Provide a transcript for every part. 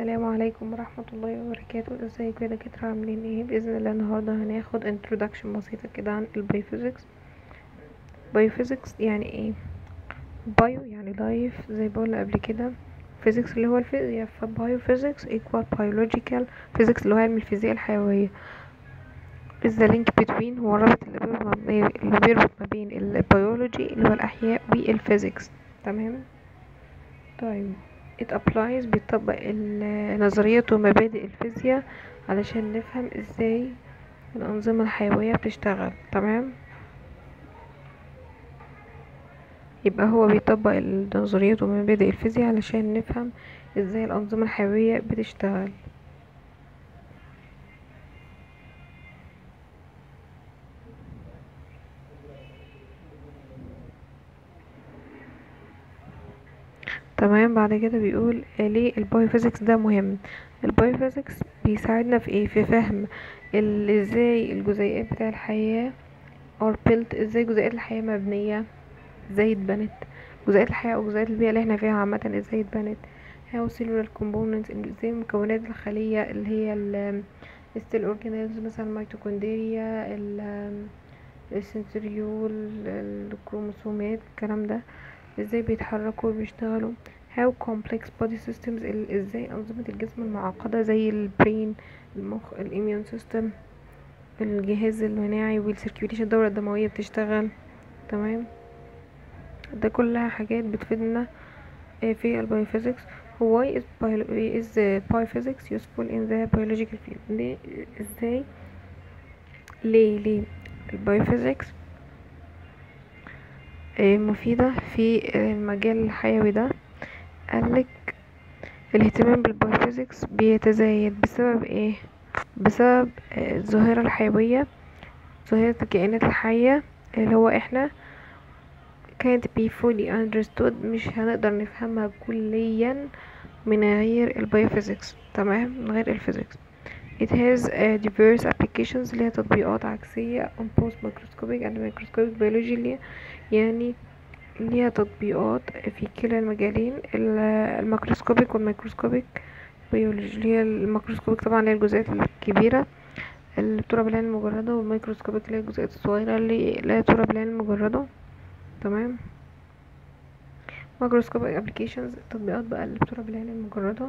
السلام عليكم ورحمة الله وبركاته. ازيكم يا دكاترة؟ عاملين ايه؟ بإذن الله النهاردة هناخد introduction بسيطة كده عن ال biophysics. biophysics يعني ايه؟ bio يعني life زي ما قلنا قبل كده، physics اللي هو الفيزياء، ف biophysics equal biological physics اللي هو علم الفيزياء الحيوية. is the link between هو الرابط اللي بيربط ما بين البيولوجي اللي هو الأحياء وال physics. تمام. طيب it applies بيطبق نظريات ومبادئ الفيزياء علشان نفهم ازاي الأنظمة الحيوية بتشتغل. تمام، يبقى هو بيطبق النظريات ومبادئ الفيزياء علشان نفهم ازاي الأنظمة الحيوية بتشتغل. تمام. بعد كده بيقول ليه ال biophysics ده مهم؟ ال biophysics بيساعدنا في ايه؟ في فهم ازاي الجزيئات بتاع الحياة are built، ازاي جزيئات الحياة مبنية، ازاي اتبنت جزيئات الحياة او جزيئات البيئة اللي احنا فيها عامة، ازاي اتبنت، how cellular components، ازاي مكونات الخلية اللي هي ال cell organelles مثلا الميتوكوندريا، ال centriole، الكروموسومات، الكلام ده ازاي بيتحركوا وبيشتغلوا، how complex body systems، ازاي أنظمة الجسم المعقدة زي ال brain المخ، ال immune system الجهاز المناعي، وال circulation الدورة الدموية بتشتغل. تمام، ده كلها حاجات بتفيدنا في ال biophysics. why is biophysics useful in the biological field؟ ليه، ازاي، ليه ال biophysics مفيدة في المجال الحيوي ده؟ قالك الاهتمام بال biophysics بيتزايد بسبب ايه؟ بسبب الظاهرة الحيوية، ظاهرة الكائنات الحية اللي هو احنا can't be fully understood، مش هنقدر نفهمها كليا من غير ال biophysics. تمام، من غير ال physics. it has diverse applications، ليها تطبيقات عكسية on both macroscopic and microscopic biology، اللي يعني ليها تطبيقات في كلا المجالين ال macroscopic وال microscopic biology، اللي هي ال macroscopic طبعا اللي هي الجزيئات الكبيرة اللي بترى بالعين المجردة، وال microscopic اللي هي الجزيئات الصغيرة اللي لا ترى بالعين المجردة. تمام. macroscopic applications التطبيقات بقى اللي بترى بالعين المجردة،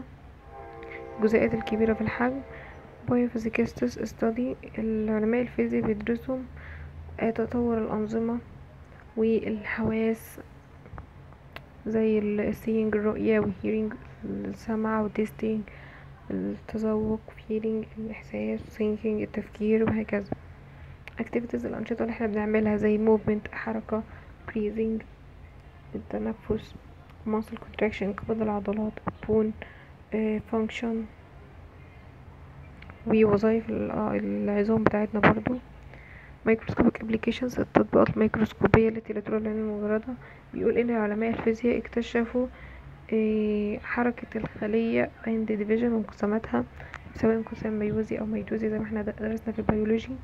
الجزيئات الكبيرة في الحجم. biophysicists study، العلماء الفيزياء بيدرسوا تطور الأنظمة والحواس زي ال seeing الرؤية، وال hearing السمع، و tasting التذوق، feeling الإحساس، thinking التفكير، وهكذا. activities الأنشطة اللي احنا بنعملها زي movement حركة، breathing التنفس، muscle contraction انقباض العضلات، bone function ووظائف العظام بتاعتنا برضو. microscopic applications التطبيقات الميكروسكوبية التي لا ترى بالعين المجردة. بيقول ان علماء الفيزياء اكتشفوا حركة الخلية عند division وانقساماتها، سواء انقسام ميوزي او ميتوزي زي ما احنا درسنا في البيولوجي.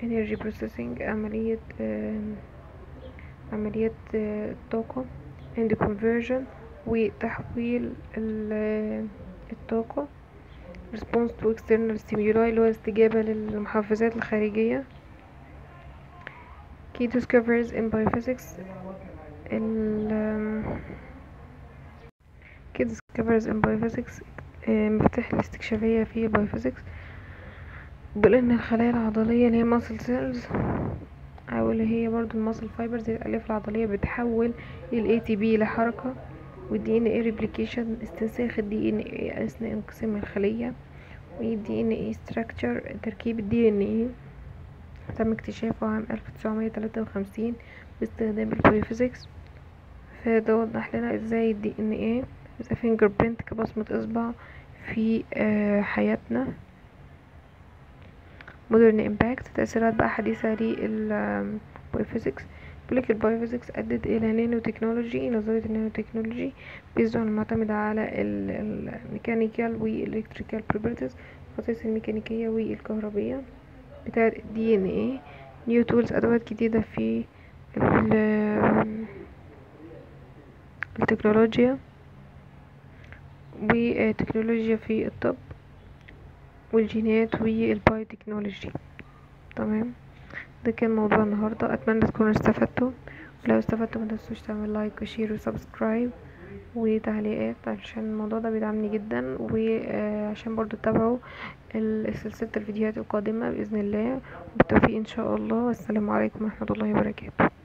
energy processing عملية الطاقة، and conversion وتحويل الطاقة، response to external stimuli اللي هو استجابة للمحفزات الخارجية. key discoveries in biophysics، ال key discoveries in biophysics، مفتاح الاستكشافية في biophysics. بيقول ان الخلايا العضلية اللي هي muscle cells او اللي هي برضو ال muscle fibers الالياف العضلية بتحول ال ATP لحركة، وال DNA replication استنساخ ال DNA اثناء انقسام الخلية، وال DNA structure تركيب ال DNA تم اكتشافه عام 1953 باستخدام ال biophysics. فده وضح لنا ازاي ال DNA is a fingerprint كبصمة اصبع في حياتنا. modern impact تأثيرات بقى حديثة لل biophysics. بيقولك ال biophysics أدت إلى نانو تكنولوجي، نظرية ال nanotechnology based on معتمدة على ال mechanical وال electrical properties، الخصائص الميكانيكية والكهربية بتاعة ال DNA. new tools أدوات جديدة في التكنولوجيا. وتكنولوجيا في الطب والجينات وال biotechnology. تمام، ده كان موضوع النهاردة، اتمنى تكونوا استفدتوا، لو استفدتوا متنسوش تعملوا like و share و subscribe وتعليقات عشان الموضوع ده بيدعمني جدا، وعشان برضو تتابعوا سلسلة الفيديوهات القادمة بإذن الله. بالتوفيق ان شاء الله، والسلام عليكم ورحمة الله وبركاته.